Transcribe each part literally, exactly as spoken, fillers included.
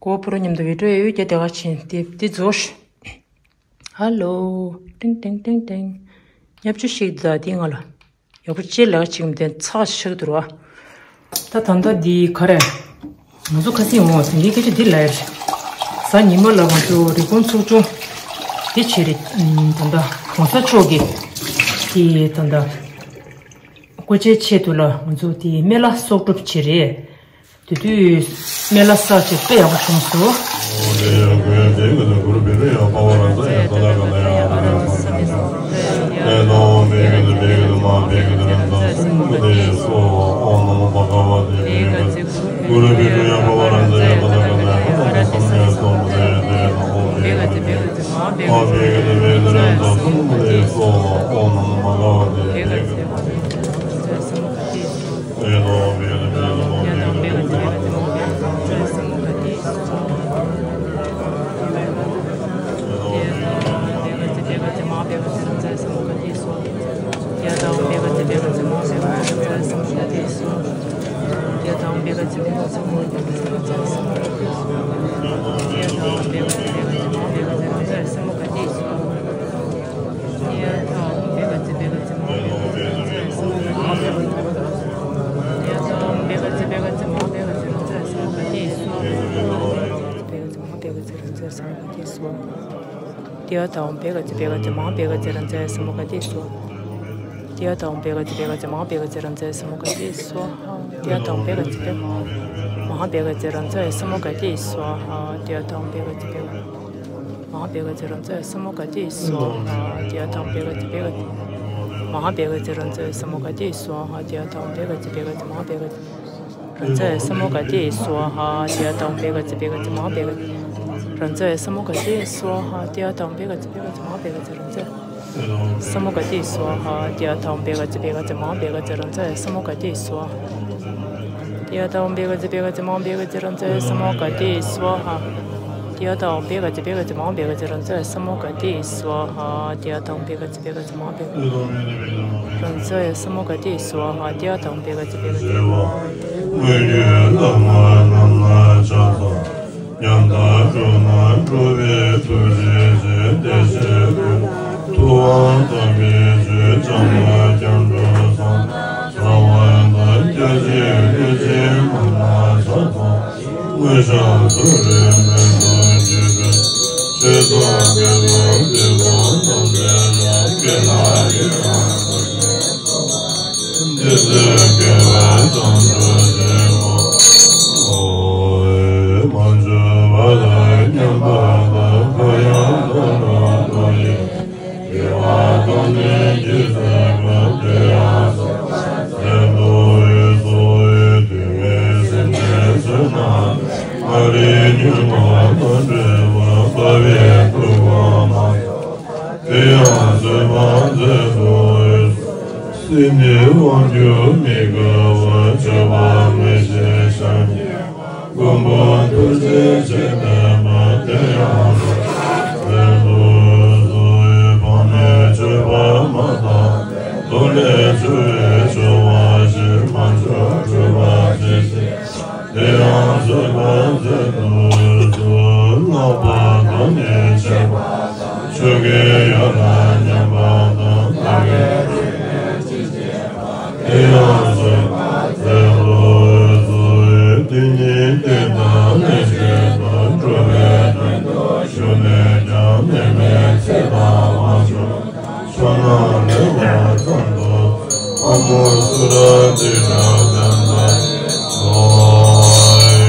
གོ་པོ་རོ་མཉམ་དུ་བི་ཌིའོ་ཡོད་ཀྱི་དེ་ག་ཆེན་དེ་དེ་རྫོགས། ཧ་ལོ། ཏིང་ཏིང་ཏིང་ཏིང་། ཉབ་ཆུ་ཞིག་ད་དེ་ང་ལ། ཡག་པོ་ཅེ་ལག་ཅིག་མི་དེ་ཚགས་ཤིག་འདུག་ར། ད་ད་ལྟ་འདི་ག་རེ། ང་ཚོ་ཁ་སང་འོང་དེང་གི་སྐད་ཆ་འདི་ལབ་ཡ་རེད། གཟའ་ཉི་མ་ལ་ང་ཚོ་རི་ཀོན་ཚོགས་ཆུང་འདི་བྱེད་རེད། ད་ལྟ་གོང་ས་མཆོག་གི་དེ་ད་ལྟ་སྐུ་ཕྱྭའི་ཆེད་དུ་ལ་ང་ཚོ་དེ་སྨན་བླ་གསོག་སྒྲུབ་བྱེད་རེད། དེ་དུས་སྨན་བླ་བསགས་བྱས་དཔེ་ཡག་པོ་བྱུང་སོང་། མ་ཧཱ་བྷེ་ག་ཙི་བྷེ་ག་ཙི་མ་ཧཱ་བྷེ་ག་ཙི་ར་ཛ་ཡ་སམ་བྷོ་ག་ཏེ་སྭཱ་ཧཱ། ཏདྱ་ཐཱ་ཨོཾ་བྷེ་ག་ཙི་བྷེ་ག་ཙི་མ་ཧཱ་བྷེ་ག་ཙི་ར་ཛ་ཡ་སམ་བྷོ་ག་ཏེ་སྭཱ་ཧཱ། ཏདྱ་ཐཱ་ཨོཾ་བྷེ་ག་ཙི་བྷེ་ག་ཙི་མ་ཧཱ་བྷེ་ག་ཙི་ར་ཛ་ཡ་སམ་བྷོ་ག་ཏེ་སྭཱ་ཧཱ། ཏདྱ་ཐཱ་ཨོཾ་བྷེ་ག་ཙི་བྷེ་ག་ཙི་མ་ཧཱ་བྷེ་ག་ཙི་ར་ཛ་ཡ་སམ་བྷོ་ག་ཏེ་སྭཱ་ཧཱ། ཏདྱ་ཐཱ་ཨོཾ་བྷེ་ག་ཙི་བྷེ་ག་ཙི་མ་ཧཱ་བྷེ་ག་ཙི་ར་ཛ་ཡ་སམ་བྷོ་ག་ཏེ་སྭཱ་ཧཱ། ཏདྱ་ཐཱ་ཨོཾ་བྷེ་ག་ཙི་བྷེ་ག་ཙི་མ་ཧཱ་བྷེ་ག་ཙི་ར་ཛ་ཡ་སམ་བྷོ་ག་ཏེ་སྭཱ་ཧཱ། ཏདྱ་ཐཱ་ཨོཾ་བྷེ་ག་ཙི་བྷེ་ག་ཙི་མ་ཧཱ་བྷེ་ག་ཙི་ར་ཛ་ཡ་སམ་བྷོ་ག་ཏེ་སྭཱ་ཧཱ། ཏདྱ་ཐཱ་ཨོཾ་བྷེ་ག་ཙི་བྷེ་ག་ཙི་མ་ཧཱ་བྷེ་ག་ཙི་ར་ཛ་ཡ་སམ་བྷོ་ག་ཏེ་སྭཱ་ཧཱ། ཏདྱ་ཐཱ་ཨོཾ་བྷེ་ག་ཙི་བྷེ་ག་ཙི་མ་ཧཱ་བྷེ་ག་ཙི་ར་ཛ་ཡ་སམ་བྷོ་ག་ཏེ་སྭཱ་ཧཱ། ཏདྱ་ཐཱ་ཨོཾ་བྷེ་ག་ཙི་བྷེ་ག་ཙི་མ་ཧཱ་བྷེ་ག་ཙི་ར་ཛ་ཡ་སམ་བྷོ་ག་ཏེ་སྭཱ་ཧཱ། ཏདྱ་ཐཱ་ཨོཾ་བྷེ་ག་ཙི་བྷེ་ག་ཙི། དངོས་ཀྱི་ལྷ་མོ་རྣམས་ལ་ཕྱག་འཚལ། ཉམ་ཐག་འགྲོ་རྣམས་སྒྲོལ་བའི་ཐུགས་རྗེ་ཆེ། བདེ་གཤེགས་ཀུན་ལ་ཐུབ་དབང་དམ་པའི་ཆོས། འཇམ་དབྱངས་སྐྱབས་འགྲོ་སངས་རྒྱས་ཚངས་པ་དང་། སྐྱབས་གཅིག་ལྷས་བྱིན་རྣམས་ལ་ཕྱག་འཚལ། མངོན་ཤེས་མཐོ་རིས་སྨོན་ལམ་རྒྱུད་པའི་ཆོས་སངས་རྒྱས་དང་། དེ་དག་ཐམས་ཅད་རབ་སྐྱེས་ལ་ཡི་རང་དུ་བསྟན། དེ་ཚེ་དགེ་བའི་མཚམས་སུ་བྱིན་གྱིས་བརླབ། མ་བཅོས་པ་དང་མཉམ་པ་དང་། གང་ཡང་དག་པར་རྟོགས་པའི་དགེ་བ་དང་ནི། རྒྱུད་ཚོགས་ཀྱི་དེ་ཡང་རྫོགས་པའི་ཚད་དུ་གསོལ། དུས་ངན་སེམས་ཅན་བསོད་ནམས་མ་རིག་ཉོན་མོངས་དང་བྲལ་བ། དཔའ་བོའི་ཐུགས་དགོངས་མ་ཐོབ་དེ་ཡང་བཟོད་པ་མཛད་དུ་གསོལ། སྲིད་ནས་དབང་བསྒྱུར་མི་དགའ་བ། སྤྱོད་པ་མི་ཤེས་སངས་རྒྱས་པ། མགོན་པོ་ཐུགས་རྗེ་ཆེ་དད་པ། དེ་ཡང་བཟོད་པ་མཛད་དུ་གསོལ། ཕ་མའི་སྤྱོད་པ་མ་དག་པས། གདོན་ལས་གྲོལ་བའི་སྤྱོད་པ་བཞི། མ་བཅོས་སྤྲུལ་པ་ཇི་སྲིད་ཤར། དེ་ཡང་བཟོད་པ་མཛད་དུ་གསོལ། ལྷག་པར་བདག་ནི་གཅེས་པར་འཛིན། ཆོས་ཀྱི་ཡོ་ལ་མཉམ་པ་དང་། བདག་གི་སེམས་ནི་ཇི་སྙེད་པ། དེ་ཡང་བཟོད་པ་མཛད་དུ་གསོལ། དེ་ཉིད་བསྟན་དང་ལྷན་ཅིག་ཏུ། འགྲོ་བའི་དོན་དུ་ཞུགས་ནས་ཀྱང་། དམན་པའི་ཚེ་དང་དབང་ཕྱུག་དང་། ཕྱོགས་རྣམས་བདེ་བ་ཙམ་དུ། ཨ་མོ་སུ་ར་ཏི་ལ་དམ་པ་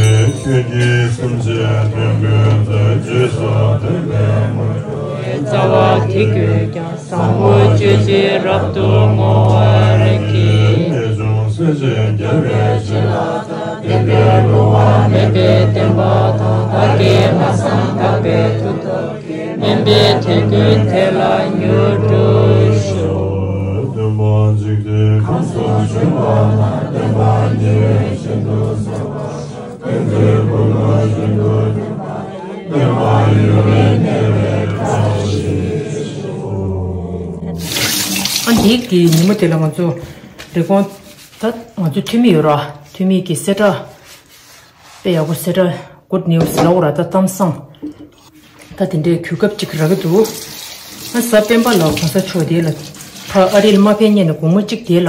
ཡིས། ཁྱོད་ཀྱིས་སེམས་ཅན་དོན་ཀུན་མཛད། རྗེས་སུ་མཐུན་པའི་དངོས་གྲུབ་སྩལ་བ་དེ་ཀུན་ཀྱང་། བཟང་པོ་སྤྱོད་ཕྱིར་རབ་ཏུ་བསྔོ་བར་བགྱི། ངེས་འབྱུང་སེམས་ཅན་རྒྱལ་བའི་བྱིན་རླབས་དང་། བདེན་པའི་སློབ་པ་མེད་པའི་བསྟན་པ་དང་། བདག་གིས་མ་བསམ་དག་པའི་མཐུ་སྟོབས་ཀྱིས། དམན་པའི་དོན་ཀུན་དེ་ལ་མྱུར་འགྲུབ་ཤོག། སྟོན་པ་འཇིག་རྟེན་ཁམས་སུ་བྱོན་པ་དང་། བསྟན་པ་ཉེ་བའི་ཞིང་དུ་གསལ་བ། ཕན་ཚུན་བསླུ་མེད་བཞིན་དུ་སྒྲུབ་པ་ནི། བསྟན་པ་ཡུན་རིང་གནས་པའི་ཐབས་ཤེས་སོ། ཨ་འདི་གི་ཉིན་མོ་དེ་ལ་ང་ཚོ་རི་ཀོན་ད་ང་ཚོ་འཐུས་མི་ཡོད་ར། འཐུས་མི་གི་གསལ་བསྒྲགས་དཔེ་ཡག་པོ་གསལ་བསྒྲགས་ Good news ལབ་དགོས་རེད་ད། གཏམ་བཟང་། ད་དེ་འདྲའི་གོ་སྐབས་ཅིག་རག་གི་འདུག་ཨ་གཟའ་སྤེན་པ་ལ་གོང་ས་མཆོག་དེ་ལ་ཕ་ཨ་རིར་མ་ཕེབས་སྔོན་ནས་དགོང་མོ་གཅིག་དེ་ལ་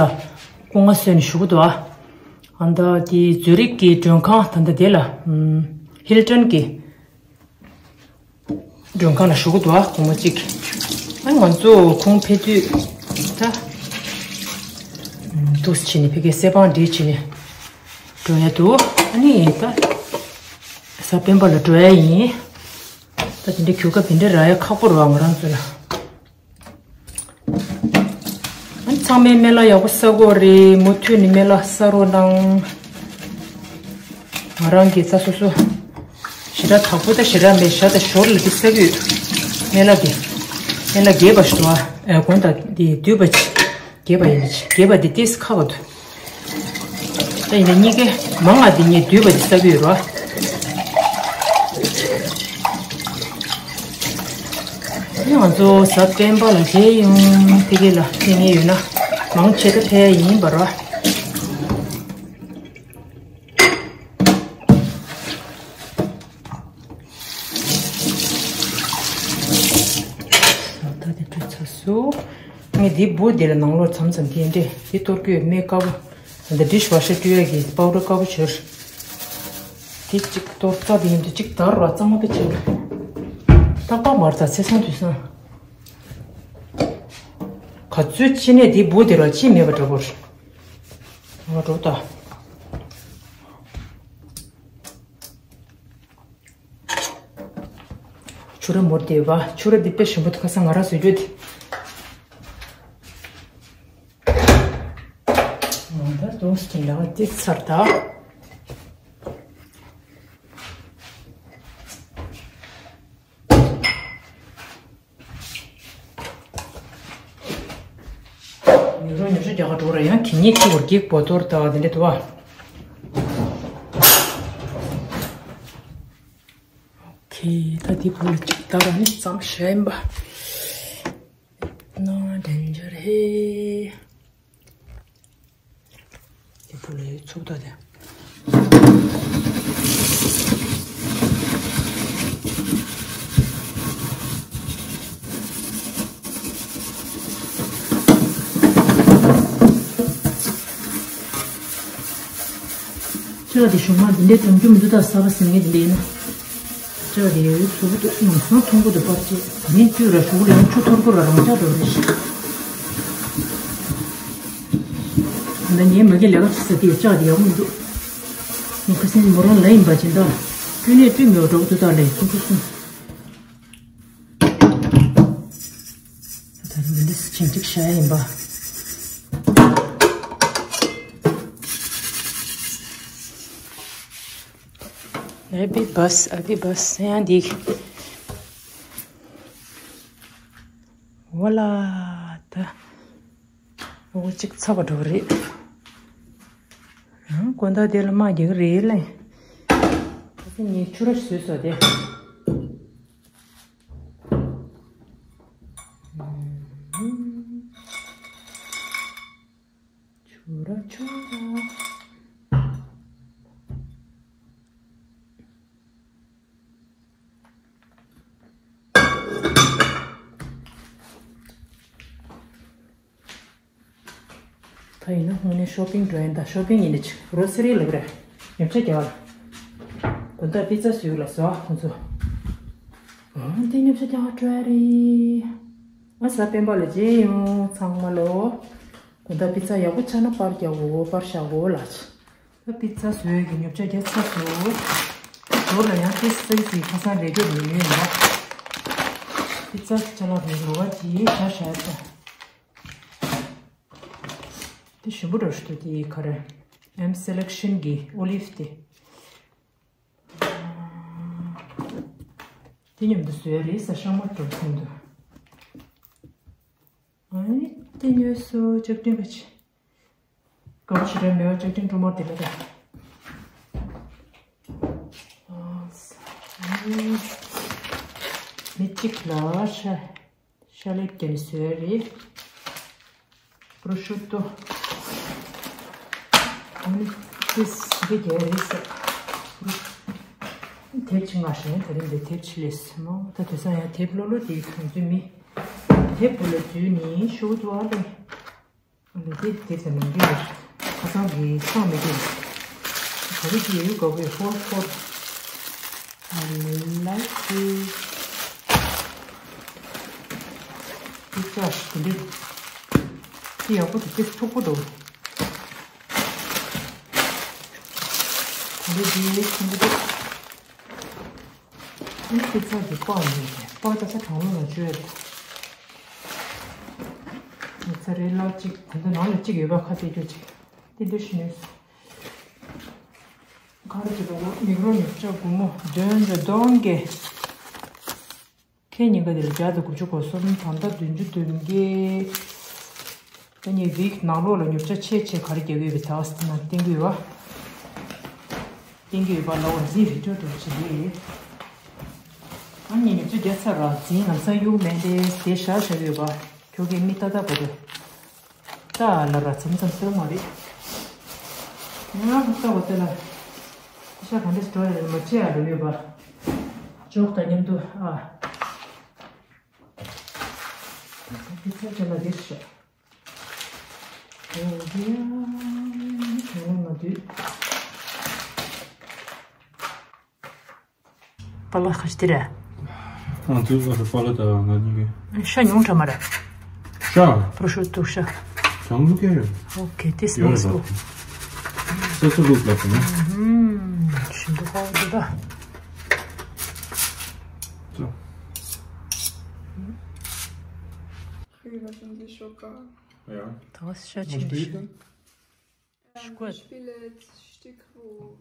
སྐུ་ངལ་གསོས་ནས་བཞུགས་འདུག་ཨ་ད་དེ་ཛུ་རིག་གི་མགྲོན་ཁང་ད་ལྟ་དེ་ལ་ཧིལ་ཊོན་གྱི་མགྲོན་ཁང་ལ་བཞུགས་འདུག་ཨ། དགོང་མོ་གཅིག་ཨ་ང་ཚོ་ཁོང་ཕེབས་དུས་ད་འདུག་སེ་བྱས་ནས་ཕ་གིར་གསེར་པང་སྒྲིལ་བྱས་ནས་འགྲོ་ཡ་འདུག་ཨ་ནི་ད་གཟའ་སྤེན་པ་ལ་འགྲོ་ཡ་ཡིན། ད་དེ་འདྲའི་གོ་སྐབས་དེ་འདྲ་རག་ཡ་ཁག་པོ་རེད་བ་ང་རང་ཚོ་ལ། ཨ་ནི་ཚང་མས་སྨན་བླ་ཡག་པོ་ཟ་དགོས་རེད། མུ་མཐུད་ནས་སྨན་བླ་ཟ་རོགས་གནང་། ང་རང་གིས་ད་སོ་སོ་ཞེ་དྲག་དྲག་པོ་ད་ཞེ་དྲག་མེད། ཞག་དང་ཞོར་ལ་འདི་ཟ་གི་ཡོད། སྨན་བླ་འདི་སྨན་བླ་རྒྱས་པ་ཞིག་འདུག་ཨ། ཨེ་དགོངས་དག་འདི་བསྡུས་པ་ཅིག་རྒྱས་པ་ཡིན་ན་ཅིག་རྒྱས་པ་འདི་ཏོག་ཙམ་ཁག་པོ་འདུག་ད་ཡིན་ན་གཉིས་ཀའི་མང་ང་འདི་ངས་བསྡུས་པ་འདི་ཟ་གི་ཡོད་རོ། ང་ཚོ་གཟའ་སྤེན་པ་ལ་མཇལ་ཡོང་། ཕ་གི་ལ་ཕེབས་མཁན་ཡོད་ན་མང་ཆེ་ད་ཕེབས་ཡ་ཡིན་པ་རོ། ད་དེ་བཀྲུས་ཚར་སོང་། ངས་འདི་སྦུག་འདི་ལ་ནང་ལོགས་མཚམས་མཚམས་འཐེན་ཏེ་འདི་གཏོར་གྱི་ཡོད། སྨན་དཀར་པོ་འདི་ཌིཤ་ཝ་ཤར་བཀྲུ་ཡ་གི་པའུ་ཌར་དཀར་པོ་བྱོས། འདི་གཅིག་གཏོར་ཚར། འདི་ཡིན་དུས་གཅིག་དར་བ་གཙང་མ་ད་བྱེད། ཏག་ཏག་མ་རེད་ད་ཚེས་སང་དུས་སང་། ག་ཚོད་ཕྱིན་ནས་འདི་སྦུག་འདི་ར་ཅི་མེད་པ་འདྲ་པོ་རེད། ང་འགྲོ་ད། ཕྱུ་ར་མོར་དེ་བ། ཕྱུ་ར་འདི་དཔེ་ཞིམ་པོ་འདུག་ཁ་སང་ང་རང་བཟོས་རྒྱུ་དེ། ང་ད་དུང་སྐྱིན་ལ་ཏིག་ཚར་ད། ཉུང་རུ་ཉུང་རུ་རྒྱག་ག་འགྲོ་ར། ཡང་གད་སྙིགས་ཆེ་བར་འགྱིག་པོ་གཏོར་ད་དེ་འདྲ་འདུག་བ། ཨོ་ཁེ། ད་འདི་བུ་ལ་གཅིག་བཏབ་ར་ནི་གཙང་ཤ་ཡིན་པ། ན་དྲན་འཇོར་ཧེ། འདི་བུ་ལ་ཡོད་ཚུགས་ད་དེ། ཅག་དེ་ཞུ་མ་འདི་འདྲའི་དུམ་རྒྱུ་མི་འདུག་ད་གསར་པ་ཟིན་ངེས་འདི་འདྲའི་ན། ཅག་དེ་ཡོད་ཚུགས་འདུག་ནང་སང་ཐུང་པོ་དེ་པར་ཅེ་ད་ནི་བཅུ་ར་ཞུ་གུ་ལ་ཡང་ཆུ་ཐོར་གུ་ར་རང་ཅག་འགྲོ་རེད། ད་ངའི་མ་གི་ལས་ཀ་ཆུ་ས་དེ་ཅག་དེ་ཡག་མི་འདུག་ངས་ཁ་སང་མོ་རང་ལ་ཡིན་པ་ཅིན་ད་བཅུ་ནས་བཅུ་མེད་པ་འགྲོ་གི་འདུག་ད་ལས་ཁུ་ཁུ་སུ། ད་རུང་འདི་ཕྱིན་ཅིག་བྱ་ཡིན་པ། ཨ་བི་བྷས། ཨ་བི་བྷས་ཡང་འདི། ཝ་ལ་ད། འོ་གཅིག་ཚ་བ་འགྲོ་རེད། ཨང་དགོང་དག་དེ་ལ་མ་རྒྱག་རེད་ལེ། ད་ངས་ཆུ་ར་བཟོས་སོ་དེ། ཆུ་ར་ཆུ་ར། ད་ཡིན་ན་དངོས་གནས་ཤོ་པིང་འགྲོ་ཡིན་ད། ཤོ་པིང་ཡིན་ན་ཅིག་གྷོ་རོ་སི་རི་ལབ་རེད། ཉོ་ཆ་རྒྱག་ལ། དགོང་དག་པི་ཙ་བཟོས་ལ་ཟོ་ཨ་ཁོང་ཚོ། ཨ་འདི་ཉོ་ཆ་རྒྱག་འགྲོ་ཡ་རེད། ཨ་གཟའ་སྤེན་པ་ལ་མཇལ་ཡོང་ཚང་མ་ལོ། དགོང་དག་པི་ཙ་ཡག་པོ་ཆགས་ན་པར་རྒྱག་གོ་པར་བཞག་གོ་ལ། ད་པི་ཙ་བཟོས་ཀྱི་ཉོ་ཆ་རྒྱག་ཚར་སོང་། ཞོར་ལ་ཡང་ཏོག་ཙམ་ཅིག་ཁ་སང་རེ་འགའ་ཉོས་ཡོད་ལ། པི་ཙ་ཅ་ལག་རེ་ལོ་བ་ཅིག་བཞག་བཞག་ཡ་ད། དེ་ཞིམ་པོ་འདྲ་ཞིག་འདུག་དེ་ག་རེ། ཨེམ་སེ་ལེག་ཤན་གྱི་ཨོ་ལིབ་དེ། དེ་མཉམ་དུ་བཟོས་རེད་ཟ། ཤ་མོ་འགྲོ་མཉམ་དུ། ཨ་ནི་དེ་ཉོས་སོ་ལྕགས་ཀྲིན་པ་ཆེ། སྐབས་ཕྱི་དྲོའི་མེ་འོ་ལྕགས་ཀྲིན་ཀྲུ་མོར་དེ་འདྲ་དང་། མི་གཅིག་ལ་ཤ། ཤ་ལེབ་ཀྱང་བཟོས་རེད། པྲོ་ཤུ་ཏོ། ཨ་ནི་ཏིས་འདི་རྒྱག་རེད་ཟེར། དེབ་ཅིག་མངགས་ཤིང་། ད་རིང་འདི་དེབ་ཕྱི་ལས་སེ་མོ། ད་དེང་སང་ཡང་དེབ་ལོ་ལོ་དེ་གང་འཛུལ་མི། དེབ་བུ་ལ་འཛུལ་ནི་ཤོག་བུ་དུ་ཨ་ལེ། ཨ་ལེ་དེ་དེབ་དེ་ནང་གི་ཁ་སང་གི་ཚང་མི་དེ་ག་རེ་ཅི་ཡོད་ག་བའི་ཧོར་ཧོར། ཨ་ལེ་ལ་ཅི། དེ་ཅག་དེ་འདྲ་དེ་ཡག་པོ་དེ་དེ་མཐུག་པོ་འདུག་དེ་འདྲ་དེ་ཆེན་པོ་འདུག་ཨེ་ཁྱེད་ཚང་གི་པགས་ཡིན་ཏེ། པགས་ད་ས་གྲང་རླུང་ལ་བཅོས་ཡོད། ངས་ཚ་རེ་ལག་གཅིག་དེ་ཚོ་ནང་ལ་གཅིག་ཡོད་པ་ཁ་གཏད་རྒྱུ་གཅིག་དེ་འདྲ་ཞིག་ནས། ག་རེ་བྱེད་པ་ལོ། མིག་རོ་ཉོ་ཆ་སྒོར་མོ་བདུན་ཅུ་དོན་བརྒྱད། ཁེ་ཉིན་ག་དེར་བརྒྱ་དང་དགུ་བཅུ་གོ་གསུམ། ད་ལྟ་བདུན་ཅུ་དོན་བརྒྱད། ད་ངས་བིག་ནང་ལོགས་ལ་ཉོ་ཆ་ཆེ་ཆེ་ག་རེ་རྒྱག་གི་ཡོད་པའི་ཐག་སྟེང་ན་བསྟན་གི་ཡོད་པ། བསྟན་གི་ཡོད་པ་ལ་འོ་འཛིན་རི་ཁྲོད་འགྲོ་བྱེད་ཀྱི་ཡོད། ཨ་ནི་ཉོ་ཆ་རྒྱག་ཚར་ར་འཛིན་ལམ་སང་གཡུག་མེད་དེ་དེ་བཞག་བཞག་ཡོད་པ། ཁྱོད་ཀྱིས་མི་ཏག་ཏག་པོ་དེ་ཏག་ལ་ར་ཙམ་ཙམ་སྟོན་མ་རེད། ང་ཧུར་ཐག་པོ་དེ་ལ་ཤ་ག་འདྲ་སྤྲོ་རེད་མ་བྱེད་ཨ་རུ་ཡོད་པ། ཅོག་དང་མཉམ་དུ་ཨ། དེ་ཚོ་དེ་ལ་རེད་ཤག་འོ་དེ་ཡང་དེ་ལ་མ་དུས། པ་ལགས་ཁ་ཤས་དེ་རེད། ང་ཚོའི་བར་པ་ལགས་དང་ང་གཉིས་ཀྱི། ཤ་ཉུང་དྲགས་མ་རེད། ཤ། པྲོ་ཤོ་ཏོ་ཤ། གྲང་མོ་སྐད་རེད། ཨོ་ཁེ། དེ་སི་མོ་སི་མོ། སོ་སོ་ལུགས་ལ་དང་། ཧུམ། ཤིན་ཏུ་ཧ་གོ་འདུག་ད། ཙོ། Früher schon die Schoka. Ja. ད་ཤ་ཆེན་པོ་ཞིག Spielt ein Stück, wo